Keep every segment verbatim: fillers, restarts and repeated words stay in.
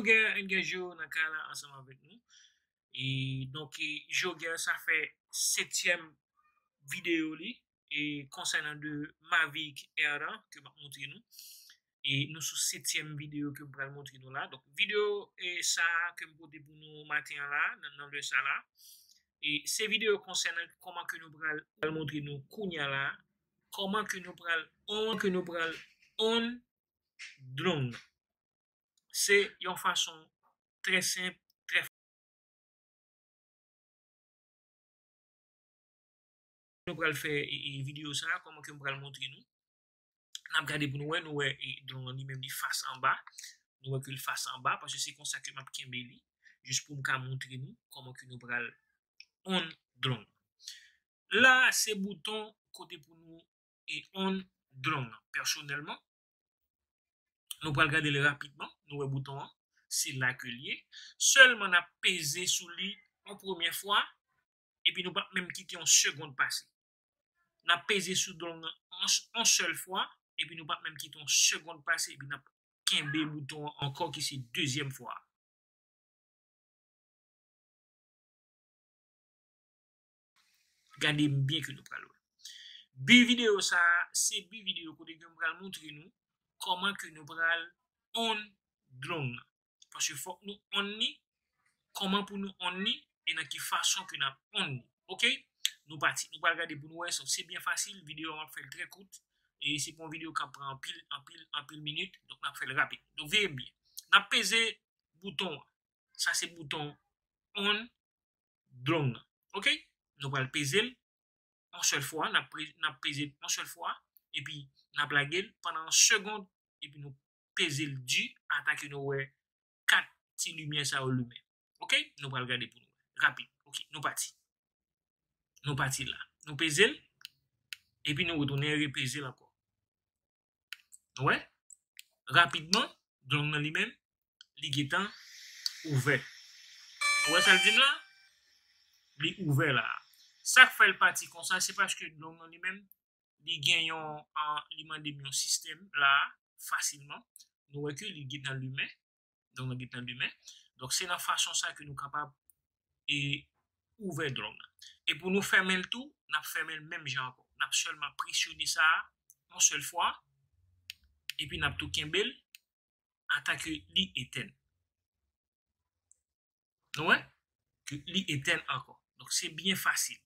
Joger and Gajo nan kay la ansanm avèk nou. E donk, e, Joger sa fè setyèm videyo li e konsènan de Mavic Air la ke m ap montre nou. E nou sou setyèm videyo ke m pral montre nou la. Donk, videyo e sa ke m pote pou nou maten an la, nan, nan lè sa la. E se videyo konsènan kòman ke nou pral, pral montre nou kounye a la, kòman ke nou pral on, ke nou pral on drone nan. Se yon fason trè senp, trè nou pral fè e, e, videyo sa, kòman ke m pral montre nou. N ap gade pou nou wè, nou wè e, drone nan li menm li fas anba. Nou wè ke l fas anba, paske se konsa ke m ap kenbe li. Jis pou m ka montre nou kòman ke nou pral on drone. La, se bouton kote pou nou e on drone nan. Pèsonèlman, nou pral gade l rapidman. Nou wè bouton an, se la ke l ye. Sèlman n ap peze sou li yon premye fwa, epi nou p ap menm kite yon segonn pase. N ap peze sou drone nan yon, yon sèl fwa, epi nou p ap menm kite yon segonn pase, epi n ap kenbe bouton an ankò ki se dezyèm fwa. Gade m byen ke nou pral wè. Bi videyo sa a, se bi videyo kote ke m pral montre nou kòman ke nou pral on drone nan. Paske fòk nou on li, kòman pou nou on li, e nan ki fason ke n ap on li. Oke? Nou pati. Nou pral gade pou nou wè, so, se byen fasil, videyo an m ap fè l trè kout, e se pa yon videyo k ap pran anpil, anpil, anpil minit, donk n ap fè l rapid. Donk veye m byen. N ap peze bouton an. Sa se bouton on drone nan. Oke? Nou pral peze l yon sèl fwa, n ap pre-, n ap peze l yon sèl fwa, epi n ap lage l pandan yon segonn, epi nou peze l di ata ke nou wè kat ti limyè sa yo limen. Oke? Nou pral gade pou nou wè. Rapid. Oke, nou pati. Nou pati la. Nou peze l, epi nou retounen repeze l ankò. Nou wè? Rapidman, drone nan li menm, li gentan ouvè. Nou wè sa l di m la? Li ouvè la. Sa k fè l pati konsa, se paske drone nan li menm, li gen yon, an, li mande m yon sistèm la, fasilman. Nou wè ke li gentan limen. Donk, nou gentan limen. Donk, se nan fason sa ke nou kapab e ouvè drone nan. E pou nou fèmen l tou, n ap fèmen l menm jan ankò. N ap sèlman presyone sa a yon sèl fwa, epi n ap tou kenbe l ata ke li etèn. Nou wè? Ke li etèn ankò. Donk, se byen fasil.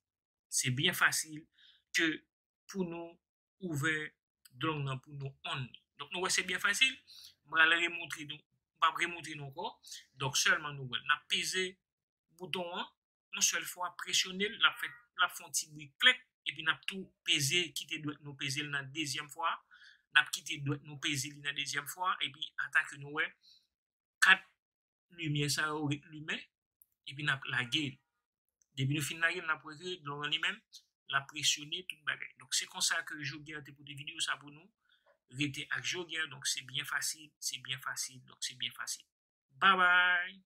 Se byen fasil ke pou nou ouvè drone nan pou nou on li. Donk, nou wè se byen fasil. M pral remontre nou. M p ap remontre nou ankò. Donk, sèlman nou wè. N ap peze bouton an, yon sèl fwa, presyone l, l ap fè, l ap fè yon ti bri klèk, epi n ap tou peze, kite dwèt nou peze l nan dezyèm fwa, n ap kite dwèt nou peze li nan dezyèm fwa, epi ata ke nou wè, kat limyè sa yo ret limen, epi n ap lage l. Depi nou fin lage l, n ap wè ke drone nan li menm, l ap presyone tout bagay. Donk, se konsa ke Joger te pote videyo sa pou nou. Rete ak Joger, donk se byen fasil, se byen fasil, donk se byen fasil. Babay!